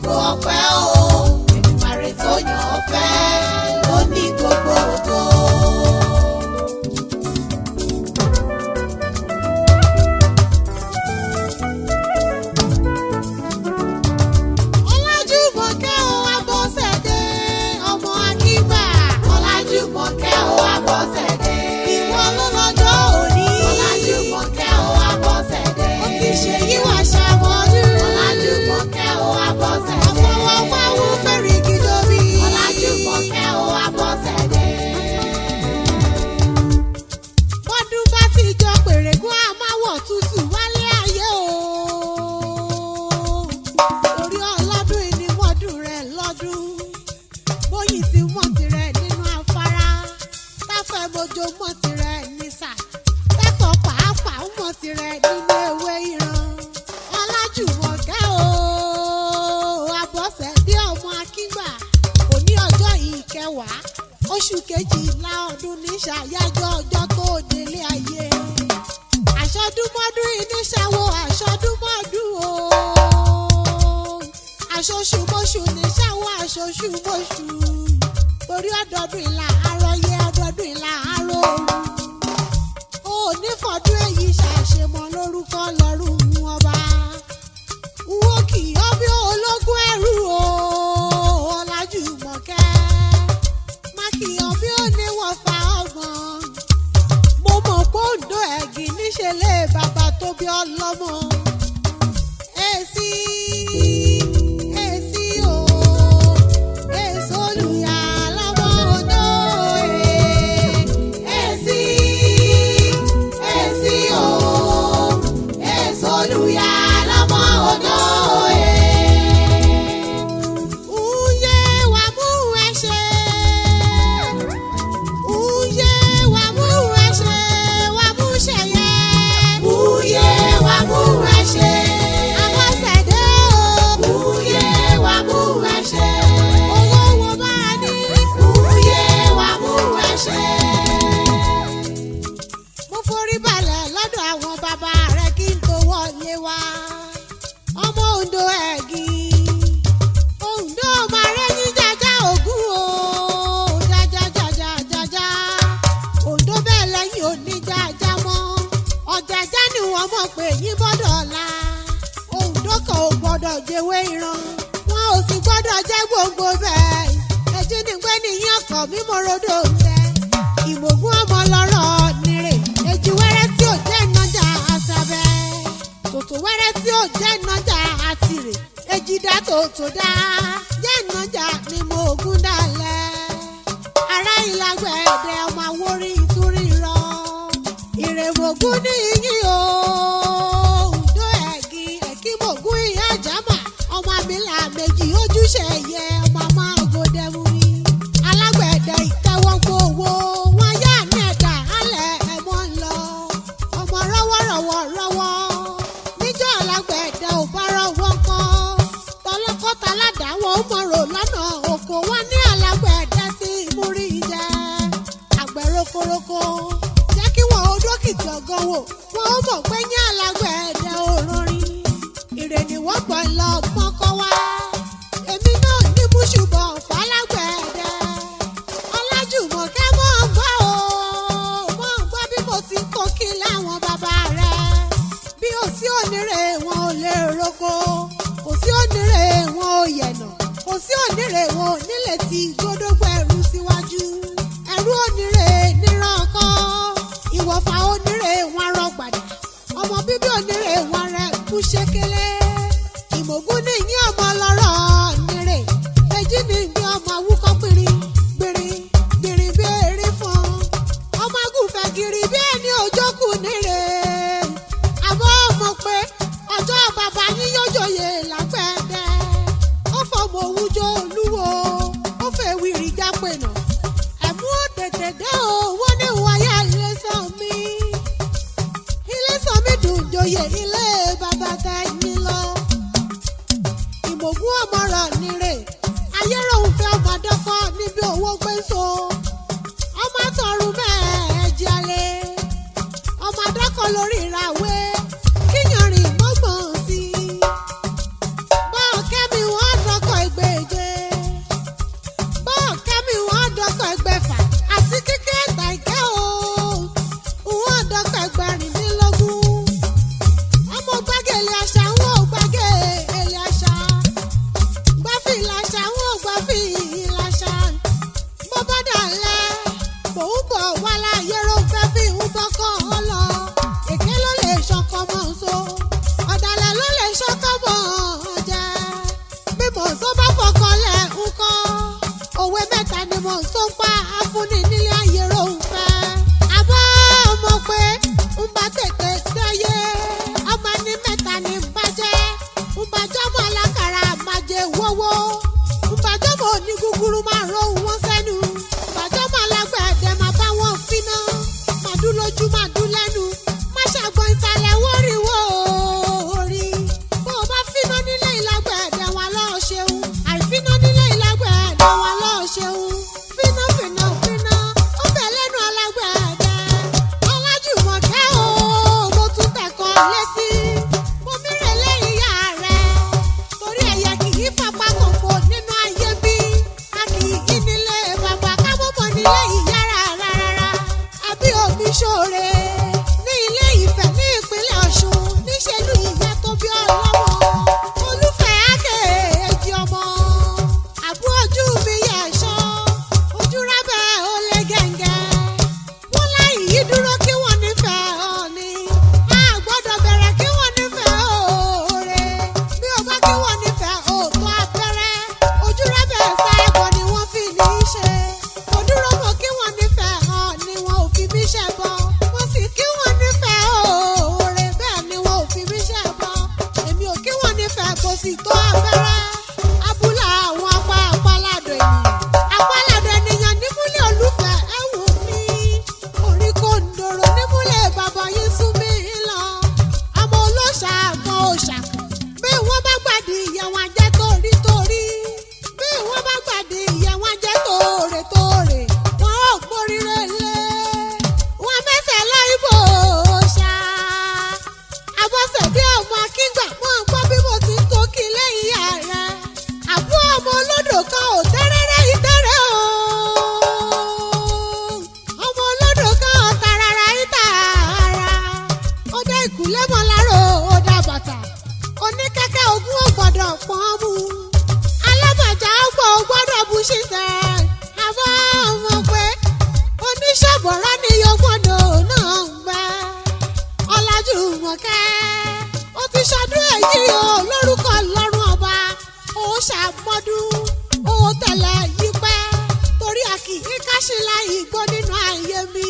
Gbogbo ọpẹ́ o. Èdùmàrè tó yàn ọ́ fẹ́ ló ní gbogbo ògo. Ọlájúmọ̀kẹ́ o Abọ́sẹ̀dé, ọmọ Akíngbà. Ọlájúmọ̀kẹ́ o Abọ́sẹ̀dé. Ìwọ ló lọ́jọ́ òní. Ọlájúmọ̀kẹ́ o Abọ́sẹ̀dé. Ó ti ṣe yíwà ṣàmọ́dún. Ọlájúmọ̀kẹ́ o Abọ́sẹ̀dé. Àfọwọ́páwú fẹ́rí gídóbi. Ọlájúmọ̀kẹ́ o Abọ́sẹ̀dé. Bọ́dún bá ti jọ pèrègún àmáwọ̀ tútù wálé ayé o. Orí ọlọ́dún ni mọ́dún rẹ̀ lọ́dún. Bóyì ti mọ̀ tirẹ̀ nínú afárá. Táfẹ́ mojo mọ̀ tirẹ̀ nísà. Tẹ́kọ̀ọ́ pàápàá mọ̀ tirẹ̀ nínú ewé ìran. Ọlájùmọ̀kẹ́ o, Abọ́sẹ̀dé ọmọ Akíngbà. Òní ọjọ́ ìkẹwàá, oṣù kejìlá ọdún ní ṣàyájọ́ ọjọ́ tó délé ayé. Àṣọdúnmọ́dún ìníṣàwọ̀ àṣọdúnmọ́dún o. Àṣoṣùmọ́ṣù níṣàwọ̀ àṣoṣùmọ́ṣù. Torí ọdọọdún ìlà àròyé ọdọọdún ìlà àrò òru. O ò ní fọdún èyí ṣàṣemọ lórúkọ lọ́rùn ọba. N ó kì í bí ológun ẹrú o, Ọlájùmọ̀kẹ́. Má kì í bí ó ní wọ́n fa ọgbọ̀n. Mo mọ̀ pé òǹdó ẹ̀gìn níṣẹ́ lé bàbá tó bí ọlọ́mọ. Èsì, èsì o, èso olùyà lọ́mọ òǹdó ẹ̀. Èsì, èsì o, èso olùyà lọ́mọ òǹdó ẹ̀. Uye wa mú ẹ ṣe. Uye wa mú ẹ ṣe, wa mú ṣẹyẹ. Uye wa mú ẹ ṣe. Abọ́sẹ̀dé o. Uye wa mú ẹ ṣe. Olówó bá a ní. Uye wa mú ẹ ṣe. Mo forí balẹ̀ lọ́dọ̀ àwọn bàbá rẹ̀ kí n tó wọlé wá. Ọmọ Ondo ẹ̀gìn. Ondo ọmọ rẹ̀ ní jájá ògún o. Jájá jájá jájá. Ondo bẹ́ẹ̀ lẹ́yìn òní jájá mọ́. Ọ̀jájá ni wọ́n mọ̀ pé yín bọ́dọ̀ ọ̀la. Ondo kan ò gbọ́dọ̀ jẹ́wé ìran. Wọn ò sì gbọ́dọ̀ jẹ́ gbogbo bẹ́ẹ̀. Ẹ̀jínigbé nìyẹn ọkọ̀ mímọ́ rodò ń bẹ. Ìmọ̀gún ọmọ lọ́rọ̀ nírè. Èjì wẹ́rẹ́ tí ò jẹ́ ìnájà àṣàbẹ̀. Tòtò wẹ́rẹ́ tí ò jẹ́ ìnájà àtìrè. Èjì dá tòótò dá. Jẹ́ ìnájà ni mo gún dálẹ̀. Ará ìlàgbẹ̀dẹ ọmọ àwórí ìtúrí rọ. Ìrèmọ̀gún ní iyín o. Òǹdó ẹ̀gìn ẹ̀kímọ̀gún ìyá àjámà. Ọmọ àmìlà méjì ojúṣe ẹ̀yẹ ọmọ àmọ́ ògòdẹ̀mú mi. Alágbẹ̀dẹ ìtẹ́wọ́gbó owó wọn yá ní ẹ̀dá alẹ̀ ẹ̀mọ́ ń lọ. Ọmọ rọ́wọ́rọ́wọ́ rọ́wọ́. Níjọ́ alágbẹ̀dẹ ò bá rọ́wọ́ kọ́. Tọlọ́kọ́ta ládàá wọn ó mọ̀rọ̀ lọ́nà oko wọn ní alágbẹ̀dẹ sí ìmúrí jẹ. Àgbẹ̀ rokoroko jẹ́ kí wọ́n ó dókìtì ọ̀gán wò. Wọ́n ó mọ̀ pé ní alágbẹ̀dẹ ò rọrin. Ìrè ni wọ́n pọ̀ lọ mọ́kọ́ wá. Èmi náà ní mùsùlùmọ̀ fálágbẹ̀dẹ. Ọlájùmọ̀kẹ́ mọ̀ ń gbọ́ o, mọ̀ ń gbọ́ bí mo ti ń kó kí láwọn bàbá rẹ̀. Bí ò sí onírè wọn ò lè roko, kò sí onírè wọn ò yẹ̀nà, kò sí onírè wọn ò nílé tí gbódógbó ẹrú síwájú. Ẹrú onírè níran kọ́, ìwọ̀fà onírè wọn rọ gbàdà, ọmọ bíbí onírè wọn rẹ̀ kú ṣékélé. Ìmọ̀gún ní ìyín ọmọ lọ́rọ̀ nírè, èjì ní ìgbín ọmọ awúkọ́ gbìnrín gbìnrín gbìnrín bí erin fún. Ọmọ agùnfẹ̀ gírí bí ẹni òjókù nírè. Àmọ́ mọ̀ pé ọjọ́ bàbá yín yóò jòyè lágbẹ̀dẹ. Ó fọmọ òwújọ olúwo, ó fẹ́ wíìrì jápẹ̀nà. Ẹ̀mú ò tètè dé o, wọ́n ní wáyà ilé sàn mí. Ilé sàn mí dùn joyè ilé bàbá tẹ̀yìn lọ. Ìmọ̀gún ọmọ rọ̀ nírè. Ayéròhùnfẹ́ ọmọdọ́kọ́ níbi owó gbé so. Ọmọ àtọ̀run mẹ́ẹ̀ẹ́ jalè. Ọmọ adọ́kọ̀ lórí ìràwé. Kíyanrìn mọ́gbọ̀n sí i. Bọ́ọ̀ kẹ́mi wọ́n. Gúgúrú máa rohùn wọn sẹ́nu. Bàjọ́ máa lágbẹ̀ẹ́dẹ máa bá wọn finá. Máa dún lójú máa dún lẹ́nu. Má ṣàgbọ́n ìsàlẹ̀ wóríwó orí. Bó o bá finá nílé ìlágbẹ̀ẹ́dẹ wa lọ́ọ́ ṣeun. Àìfiná nílé ìlágbẹ̀ẹ́dẹ wa lọ́ọ́ ṣeun. Finá finá finá, ó bẹ̀ lẹ́nu alágbẹ̀ẹ́dẹ. Ọlájùmọ̀kẹ́ o, mo tún tẹ̀kọ́ létí. Mo mírèlé ìyá rẹ̀. Torí ẹ̀yẹ kì í fapá kan fò nínú ayé bí. A kì í kí nílé bàbá ká mọ́mọ́ nílé ìyá rárá rárá. Àbí omi ṣoore ní ilé Ifẹ̀ ní ìpínlẹ̀ Ọ̀ṣun níṣẹ́lú ìyá tó bí ọlọ́mọ. Olúfẹ́ Ákè èjì ọmọ. Àbú ojú mi yẹ̀ ṣọ́. Ojú rábẹ́ ó lé gẹ̀ǹgẹ̀. Wọ́n láì yí dúró kí wọ́n nífẹ̀ẹ́ Ọọ̀ni. A gbọ́dọ̀ bẹ̀rẹ̀ kí wọ́n nífẹ̀ẹ́ oore. Bí o bá kí wọ́n nífẹ̀ẹ́ òótọ́ abẹ́rẹ́. Ojú rábẹ́ sáàbọ̀ ni wọ́n fi ní í ṣe. Kò dúró mọ́ kí wọ́n nífẹ̀ẹ́ Ọọ̀ni, wọn ò fi mí ṣẹ́ bọ́. Wọ́n sì kí wọ́n nífẹ̀ẹ́ oore, bẹ́ẹ̀ ni wọn ò fi mí ṣẹ́ bọ́. Èmi ò kí wọ́n nífẹ̀ẹ́ kò sì tó abẹ́rẹ́. Abúlé àwọn apá apáládọ̀ ènìyàn. Apáládọ̀ ènìyàn nímúlẹ̀ olúfẹ́ ẹ wò mí. Orí kò ń dòrò nímúlẹ̀ bàbá yín sún mi lọ. Àmọ́ olóṣà kan ò ṣàkàn. Bí wọ́n bá gbàdí ìyẹn wọn jẹ́ torí torí. Bí wọ́n bá gbàdí ìyẹn wọn jẹ́ tóore tóore. Wọ́n ò gbóríire lé. Wọ́n mẹ́sẹ̀ láìbò ṣá. Abọ́sẹ̀dé ọmọ Akíngbà mọ́ ń gbọ́ bí mo ti ń kókí lẹ́yìn ìyá rẹ̀. Àbúrò ọmọ olódò kan ò tẹ́rẹ́rẹ́ ìtẹ́rẹ́ o. Ọmọ olódò kan ò tarara ìtara. Ó dé ìkúlé mọ́ láró ó dá bàtà. Oníkẹ́kẹ́ ogún ò gbọ́dọ̀ pọ́n mú. Alábàjá ọgbọ̀n ò gbọ́dọ̀ bu ṣiṣẹ́. Àbọ̀ ọmọ pé oníṣàbọ̀rọ̀ ni yóò gbọ́dọ̀ náà ń gbà. Ọlájùmọ̀kẹ́ ó ti ṣọdún èyí o lórúkọ Ọlọ́run ọba ó ṣàmọ́dún ó tẹ̀lé yí pẹ́ torí a kì í káṣílá ìgbó nínú ayé mi.